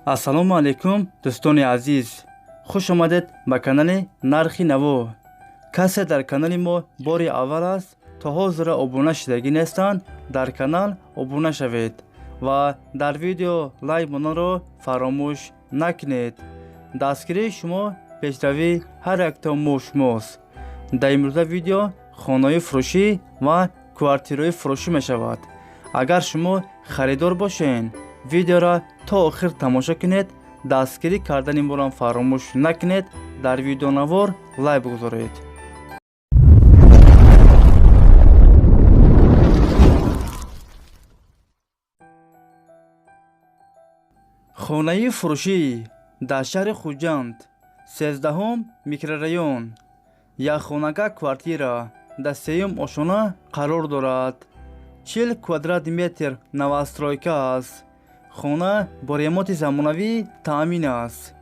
Ассалому алайкум, дӯстони азиз. Хуш омадед ба канали Нархи Наво. Касе дар канали мо бори аввал аст, то ҳозира обуна шудагӣ нестанд, дар канал обуна шавед ва дар видео лайк монанро фаромӯш накунед. Дастгирии шумо пешравии ҳар якто мо шумост. Дар имрӯза видео хонаҳои фурӯшӣ ва квартираҳои фурӯшӣ мешавад. Агар шумо харидор бошед, видеоро то охир тамошо кунед, дастгирӣ кардани моро фаромӯш накунед, дар видеонавор лайк бигузоред. Хонаи фурӯшӣ дар шаҳри Хуҷанд, 13 микрорайон, якхонага квартира дар сеюм ошона қарор дорад. 40 квадрат метр новостройка аст. Хона бо ремонти замонавӣ таъмин аст.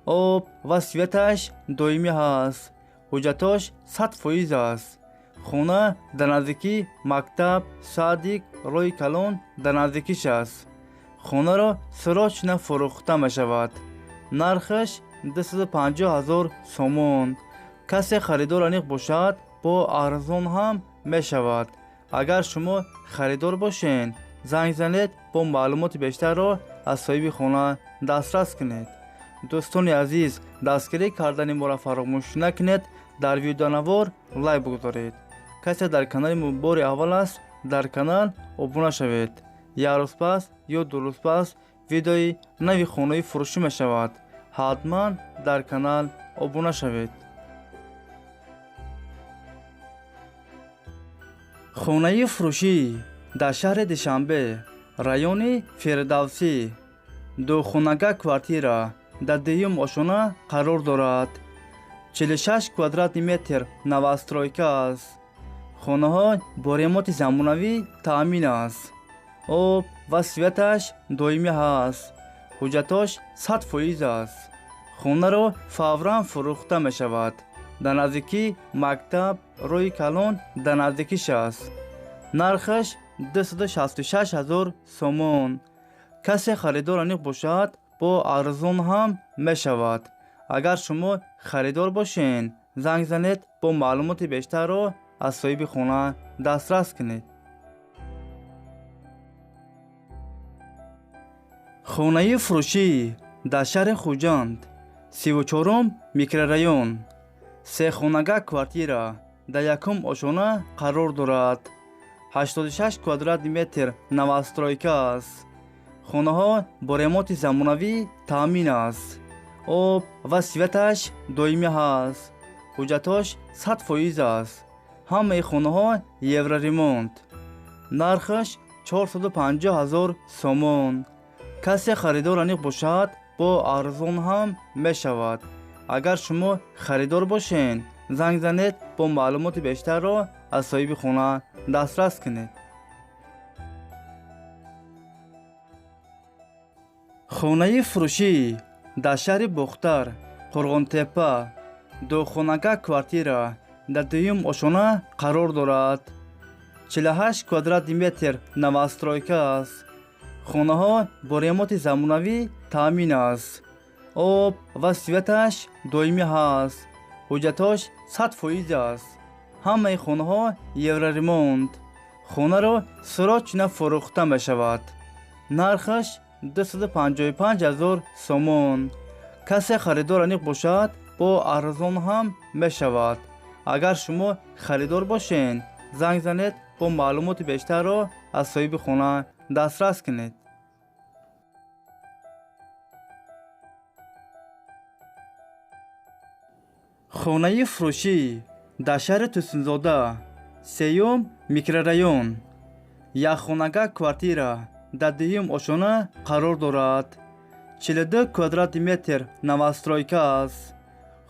Об ва светаш доимӣ ҳаст. Ҳуҷҷатош 100% аст. Хона дар наздикии мактаб, садик, роҳи калон дар наздикиш аст. Хонаро срочно фурӯхта мешавад. Нархаш 250 000 сомон. Касе харидор аниқ бошад, бо арзон ҳам мешавад. Агар шумо харидор бошед, занг занед, бо маълумоти бештарро аз соҳиби хона дастрас кунед. Дӯстони азиз, дастгирӣ кардани моро фаромӯш накунед, дар видеонавор лайк бигузоред. Касе дар канали мо бори аввал аст, дар канал обуна шавед. Як рӯз пас ё ду рӯз пас видеои нави хонаи фурӯшӣ мешавад. Ҳатман дар канал обуна шавед. Хонаи фурӯшӣ дар шаҳри Душанбе, райони Фирдавсӣ, духонага квартира дар дуюм ошона қарор дорад. 46 квадратный метр новостройка аст. Хонаҳо бо ремонти замонавӣ таъмин аст. Об ва светаш доимӣ ҳаст. Ҳуҷҷатош 100% аст. Хонаро фавран фурӯхта мешавад. Дар наздикии мактаб, роҳи калон дар наздикиш аст. Нархаш 266 000 сомон. Касе харидор аниқ бошад, бо арзон ҳам мешавад. Агар шумо харидор бошед, занг занед, бо маълумоти бештарро аз соҳиби хона дастрас кунед. Хонаи фурӯшӣ дар шаҳри Хуҷанд, 34 микрорайон, сехонага квартира дар якум ошона қарор дорад. 86 квадратный метр новостройка аст. Хонаҳо бо ремонти замонавӣ таъмин аст. Об ва светаш доимӣ ҳаст. Ҳуҷҷатош 100% аст. Ҳамаи хонаҳо евроремонт. Нархаш 450 000 сомон. Касе харидор аниқ бошад, бо арзон ҳам мешавад. Агар шумо харидор бошед, занг занед, бо маълумоти бештарро аз соҳиби хона дастрас кунед. Хонаи фурӯшӣ дар шаҳри Бохтар, Қурғонтеппа, духонага квартира дар дуюм ошона қарор дорад. 48 квадратный метр новостройка аст. Хонаҳо бо ремонти замонавӣ таъмин аст. Об ва светаш доимӣ ҳаст. Ҳуҷҷатош 100% аст. Ҳамаи хонаҳо евроремонт. Хонаро срочно фурӯхта мешавад. Нархаш 255 000 сомон. Касе харидор аниқ бошад, бо арзон ҳам мешавад. Агар шумо харидор бошед, занг занед, бо маълумоти бештарро аз соҳиби хона дастрас кунед. Хонаи фурӯшӣ дар шаҳри Тӯсунзода, сеюм микрорайон, якхонага квартира дар дуюм ошона қарор дорад. 42 квадратный метр новостройка аст.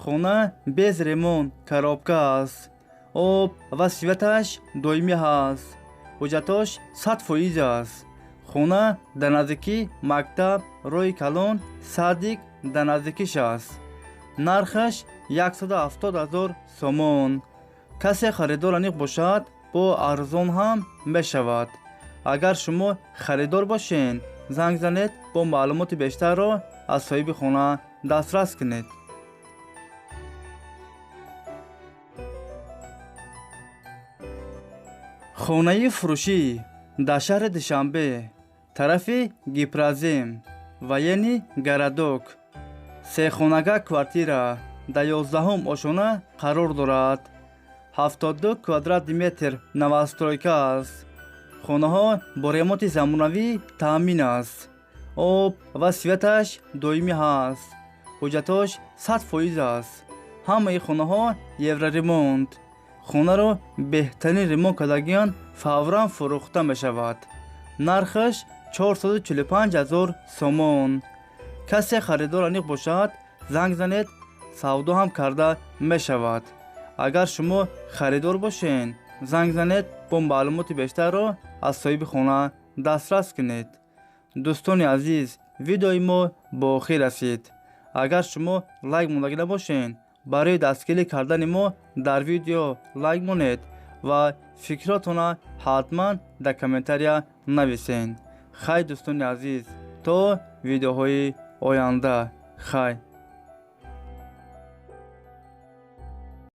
Хона без ремонт, коробка аст. Об ва светаш доимӣ ҳаст. Ҳуҷҷатош 100% аст. Хона дар наздикии мактаб, роҳи калон, садик дар наздикиш аст. Нархаш 170 000 сомон. Касе харидор аниқ бошад, бо арзон ҳам мешавад. Агар шумо харидор бошед, Занг занед, бо маълумоти бештарро аз соҳиби хона дастрас кунед. Хонаи фурӯшӣ дар шаҳри Душанбе, тарафи Гипрозем, военный городок, сехонага квартира дар 11-ум ошона қарор дорад. 72 квадратный метр новостройка аст. Хонаҳо бо ремонти замонавӣ таъмин аст. Об ва светаш доимӣ ҳаст. Ҳуҷҷатош 100% аст. Ҳамаи хонаҳо евроремонт. Хонаро беҳтарин ремонт кардагиан фавран фурӯхта мешавад. Нархаш 445 000 сомон. Касе харидор аниқ бошад, занг занед, савдо ҳам карда мешавад. Агар шумо харидор бошед, занг занед, бо маълумоти бештарро аз соҳиби хона дастрас кунед. Дӯстони азиз, видеои мо ба охир расид. Агар шумо лайк мондагӣ набошед, барои дастгирӣ кардани мо дар видео лайк монед ва фикротонро ҳатман дар комментария нависед. Хай, дӯстони азиз, то видеоҳои оянда, хай.